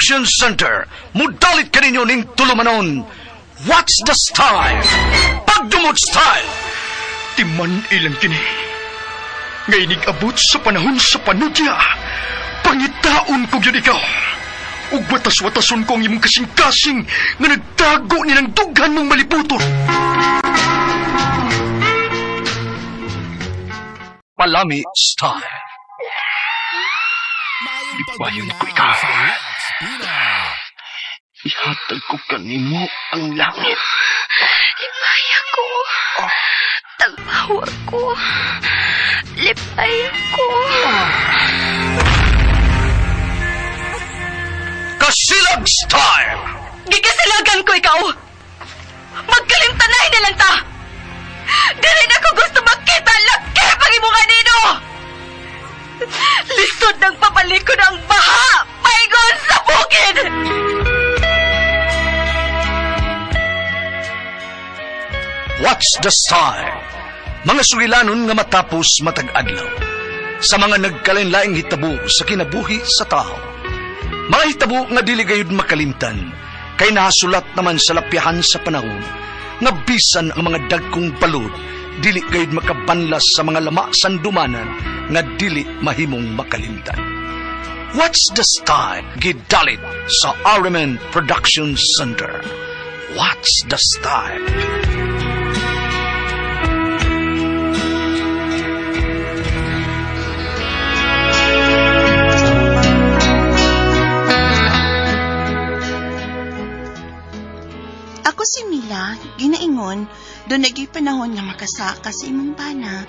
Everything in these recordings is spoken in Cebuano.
Production Center. Mudalit kaninyo ning tulumanon. What's the style? Pagdumot style! Timan ilang kini. Nga inig-abot sa panahon sa panudya. Pangitaon ko gyud ikaw. Ug watas-watason ko ang imong kasing-kasing nga nagtago ni ng dughan mong malibuton. Palami style. Ipayon ko ikaw. Ihatag ko kanimo ang langit. Lipay ako. Tagbaw ako. Lipay ako. Kasilag style! Gikasilagan ko ikaw. Magkalimtanay na lang ta. Dili na ko gusto makita laki pang imong anino. Lisod ng papalikod ang baha. Paingon sa bukid. What's the style? Mga sugilanon nga matapos matag adlaw. Sa mga nagkalain-laing hitabo sa kinabuhi sa tao. Mga hitabo nga dili gayud makalimtan, kay nahasulat naman sa lapyahan sa panahon, nga bisan ang mga dagkong balod, dili gayud makabanlas sa mga lama sandumanan nga dili mahimong makalimtan. What's the style? Gidalit sa RMN Production Center. What's the style? Ako si Mila, ginaingon, doon naging panahon nga makasaka sa imong bana.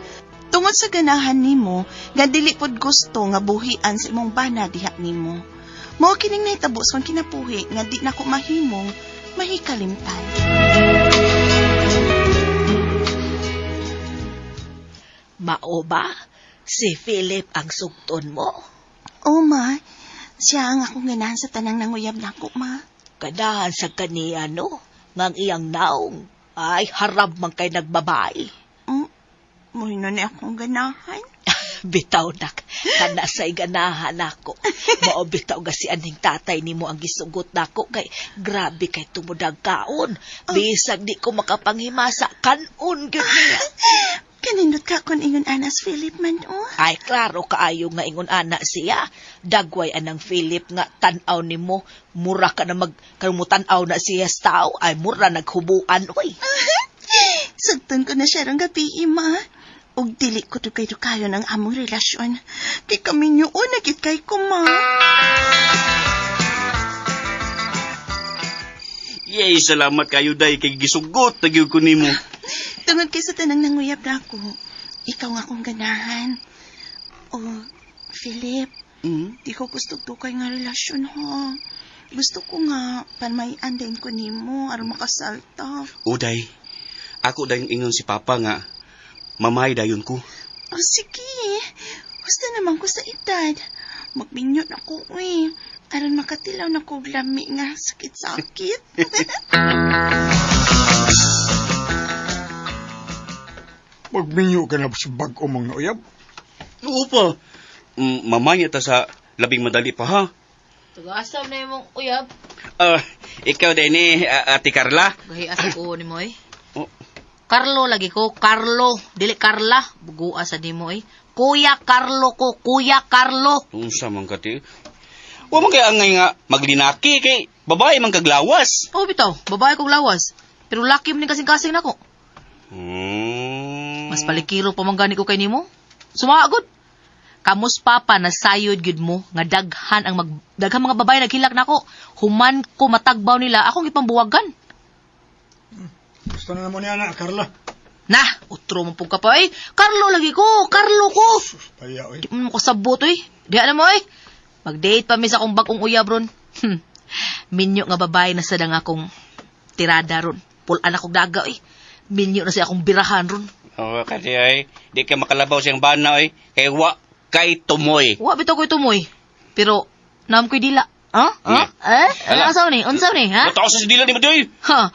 Tungod sa ganahan nimo, nga dili pod gusto nga buhian sa imong bana diha nimo. Mao kining nahitabo sa akong kinabuhi nga di nako mahimong mahikalimtan. Mao ba? Si Philip ang sugton mo? O ma, siya ang akong ganahan sa tanang nanguyab nako ma. Ganahan sa kaniya, no? Ngang iyang naong. Ay, harap man kay nagbabae. Mo na ni akong ganahan. Bitaw nak, kana say ganahan ako. Mao bitaw ga si aning tatay nimo ang gisugot nako kay grabe kay tumudag kaon. Bisag di ko makapanghimasa kanon gyud niya. Kanindot ka kun ingon anas Philip man o. Ay, klaro kaayo nga ingon ana siya. Dagway anang Philip nga tan-aw nimo, mura ka na mag tan-aw na siya sa tao, ay mura naghubuan oy. Sugton ko na siya rong gabi, ma. Ug dili ko dugay-dugayon ang among relasyon. Kay kami niyo nagit kay ko, ma. Yay, salamat kayo, day. Kay gisugot, nagyod ko nimo. Tungod kay sa tanang nanguyab na ako, ikaw nga akong ganahan. Oh, Philip, di ko gusto dugay nga relasyon, ha. Gusto ko nga panmayan din ko nimo aron makasalta. O, day. Ako day ingon si Papa nga, mamay dayon ko. Oh, sige. Gusto naman ko sa edad. Magbinyo na ko, uy. Aron makatilaw na ko og lami nga sakit-sakit. Magminyo ka na sa bag-o mong nauyab. Oo pa. Mamay ta sa labing madali pa, ha? Tugasam na imong uyab. Ah, ikaw day ni, Ate Carla. Gahi asa ko ni mo eh. Oh. Carlo lagi ko, Carlo, dili Carla, bugua sa nimo eh. Kuya Carlo ko, Kuya Carlo. Unsa man ka, ti? Wa man kay angay nga maglinaki kay babae man kaglawas. Oh bitaw, babae kog lawas. Pero laki man ni kasing-kasing nako. Mas palikiro pa man gani ko kay nimo. Sumaa gud. Kamos papa na sayod gyud mo nga daghan ang daghan mga babae naghilak nako. Human ko matagbaw nila akong ipambuwagan. Gusto na naman niya na, Carla. Nah, utro mo pug ka pa eh. Carlo lagi ko, Carlo ko. Paya, oy. Di mo kasabot oy. Di na mo oy. Mag-date pa mi sa akong bag-ong uyab ron. Minyo nga babae na sad ang akong tirada ron. Pulaan akong daga oy. Minyo na siya akong birahan ron. Oh, kasi ay, di ka makalabaw siyang bana oy. Kay wa kay tumoy. Wa bitaw ko'y tumoy. Pero naam ko'y dila. Ha? Ha? Eh? Ala. Unsa ni? Unsa ni, ha? Mataas sa dila ni mo doy. Ha?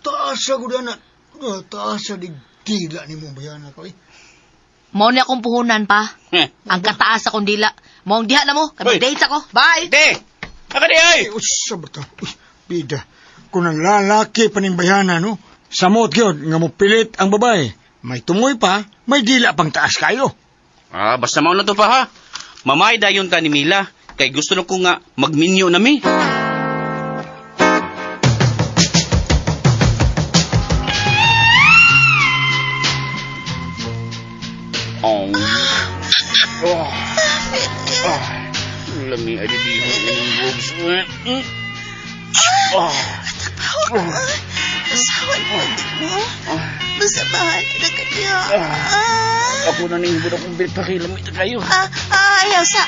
Taas sa ko na. Taas sa digdila ni mo bayan ako, eh. Mao ni akong puhunan pa. Ang kataas akong dila. Mao ang diha na mo. Uy. Kami date ako. Bye. De! Aka di ay! Ay, usa ba to? Uy, bida. Kung ang lalaki paning bayana, no? Samot gyud nga mopilit ang babae. May tumoy pa, may dila pang taas kayo. Ah, basta mao na to pa ha. Mamay dayon ta ni Mila. Kay gusto na ko nga magminyo na mi. Oh. Oh. Oh. Lami ay di ang boobs. Mm. Oh. Tagpawa ko. Asawan mo, di mo. Basta bahala na ka niya. Ah. Ako na ning hibod akong belt pa kay lami ta kayo. Ah, ah, ayaw sa,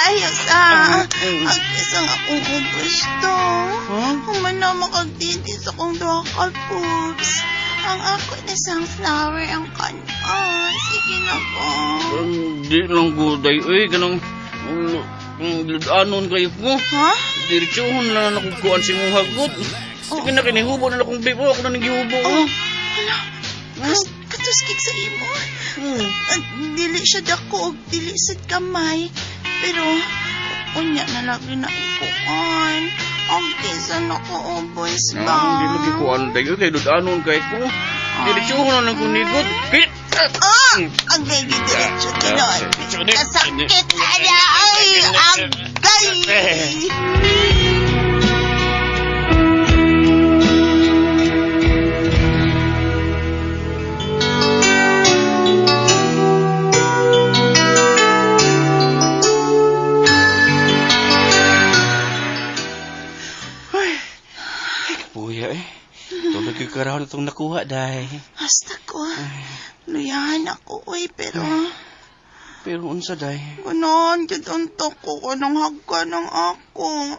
ayaw sa. Ang isang akong gusto. Humana makagtiti sa akong duha ka boobs. Ang ako na sunflower ang kanon. Sige na po. Hindi lang guday. Uy, ganang... anon kayo ko. Ha? Diretsuhon na nakukuan si mong hagot. Sige na, kinihubo na akong bibo. Ako na naghihubo. Oh, hala. Kas, katuskik sa imo. Ah, dili siya dako og dili sad kamay. Pero, unya na lagi na ikuan. Ang tisa na ko, oh, boys ba? Ah, hindi lagi kuan tayo. Kay anon kayo ko. Diretsuhon na lang kong nigot. Kay... Ah! Ang gay diretso tinon. Kasakit ala ay ang gay. Puya eh. Tulog yung karahon itong nakuha, day. Hasta ko. Luyahan ako oy pero Pero unsa, day? ganon gid untok ko kanang hagka ng ako.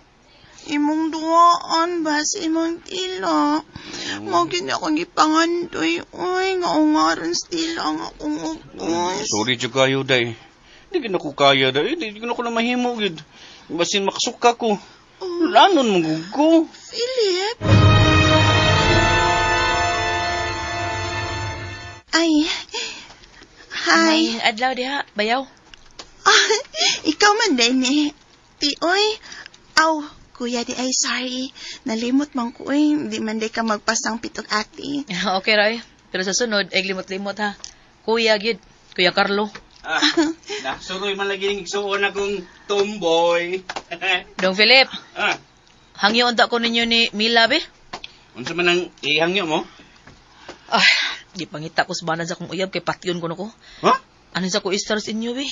Imong duwaan ba sa imong tila? Mao gid akong gipangandoy oy nga ungaron sa tila ang akong ubos. Sorry jud kayo, day. Di gid ako kaya, day. Di gid ako na mahimo, gid. Basin makasuka ko. Lanon mong ko. Philip? Ay, hi. May adlaw diha, bayaw. Ah, ikaw man din eh. Ti, oy. Aw, kuya di ay sorry. Nalimot man ko, oy. Hindi man di ka magpasang pitog ate. Okay, Roy. Pero sa sunod, ay limot-limot ha. Kuya, gyud. Kuya Carlo. Ah, nasuroy man lagi ning igsuon akong tomboy. Dong Philip, ah, hangyo unta ko ninyo ni Mila, be. unsa man ang ihangyo mo? Ah, di pangita ko sa banan sa akong uyab kay patyon ko na ko. Ha? Ano sa ko stars inyo, be?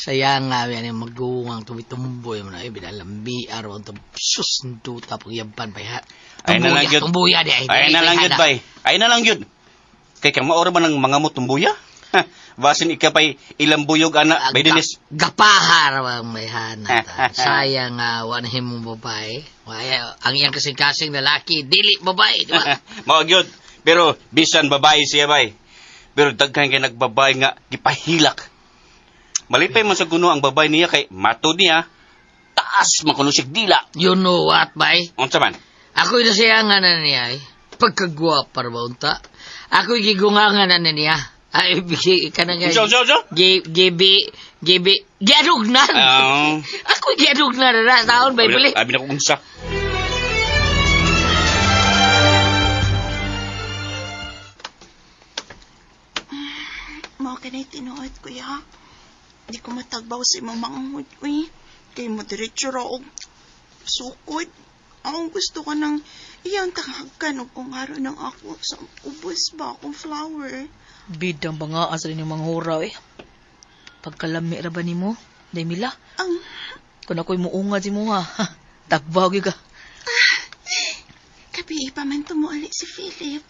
Saya nga yan yung maguwang tumitumboy mo na eh, binalambi araw ang sus duta pag yaban pa ha. Ay na lang gyud. Tumbuya di ay. Ay na lang gyud bay. Ay na lang gyud. Kay kang maora man ang mga mo tumbuya? Ha, basin ika pay ilang buyog ana bay dinis. Gapahar ang may hanat. Saya nga wala himong babae. Waya, ang iyang kasing-kasing lalaki, dili babae, di ba? Mao gyud. Pero bisan babae siya bay. Pero daghan kay nagbabae nga gipahilak. Malipay man sa kuno ang babae niya kay matod niya taas man kuno siya dila. You know what, bay? Unsa man? Ako'y nasiyangan na niya eh. Pagkagwapa ba unta? Ako'y gigungangan na niya. Ay, bigay ka na nga. Unsa unsa unsa? Gibi, gibi, giadugnan. Ah. Ako'y giadugnan na na, taon, bay, bali. Abi na ko unsa. Mao ka na'y tinuod, kuya. Di ko matagbaw sa imong manghud, uy. Kay mo diretso ra og sukod. Akong gusto ko ng iyang tanghagkan og kung araw ng ako sa ubos ba akong flower. Bidang ba nga asa rin yung mga huraw eh. Pagkalami ra ba nimo? Day Mila, Ang kung ako'y muunga si mo ha. Tagbaw gyud ka. Kabi pa man tumuali si Philip.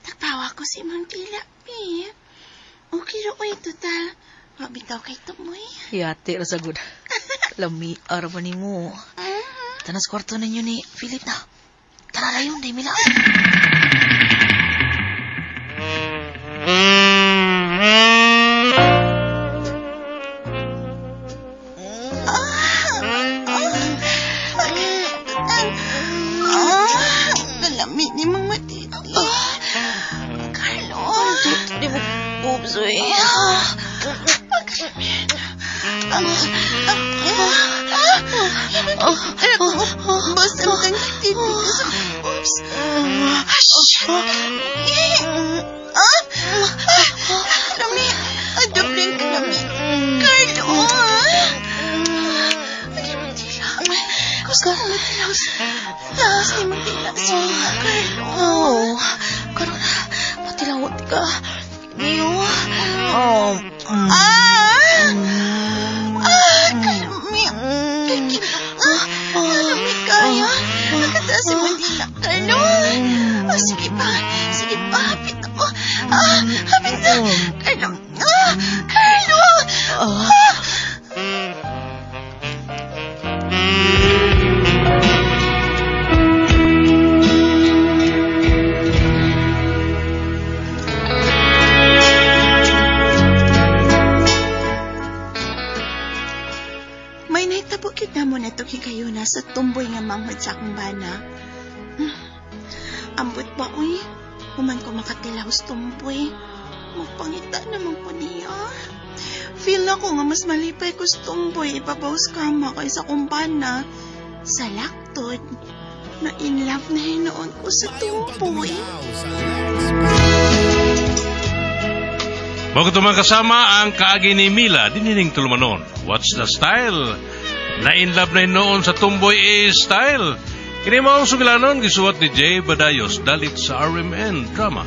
Tagpawa ko si imong dila, bi. Okay ra oy, total. Mabitaw kay tumoy. Yate ra sagud. Lami ra ba nimo? Tanas kwarto ninyo ni Philip na. Tara na yun, Day Mila. Ah! Aray. Ang, ah, basta ang titi sa oops. Ah, shit. Ah, ah, kalami. Ah, dublin kalami. Carlo, ah. Ay, matila. Gusto ko matilaw sa taas ni matila si Carlo. Oh, karon matilawot ka. Niyo. Oh. Ah! Ah, kalami. Ah, kalami kaya. Nakataas si Manila. Carlo. Ah, sige pa. Sige pa. Hapit ako. Ah, hapit na. Carlo. Ah, Carlo. Ah. May nahitabo gyud namo na higayuna sa tumboy nga manghod sa akong bana. Ambot ba, uy? Human ko makatilaw sa tumboy. Magpangita naman ko niya. Feel ako nga mas malipay ko sa tumboy ibabaw sa kama kaysa akong bana. Sa laktod, na in love na hinoon ko sa tumboy. Bago ito mga kasama ang kaagi ni Mila, dinining tulumanon. What's the style? Na in love na noon sa Tumboy A style. Kini mao ang sugilanon gisuwat ni Jay Badayos dalit sa RMN Drama.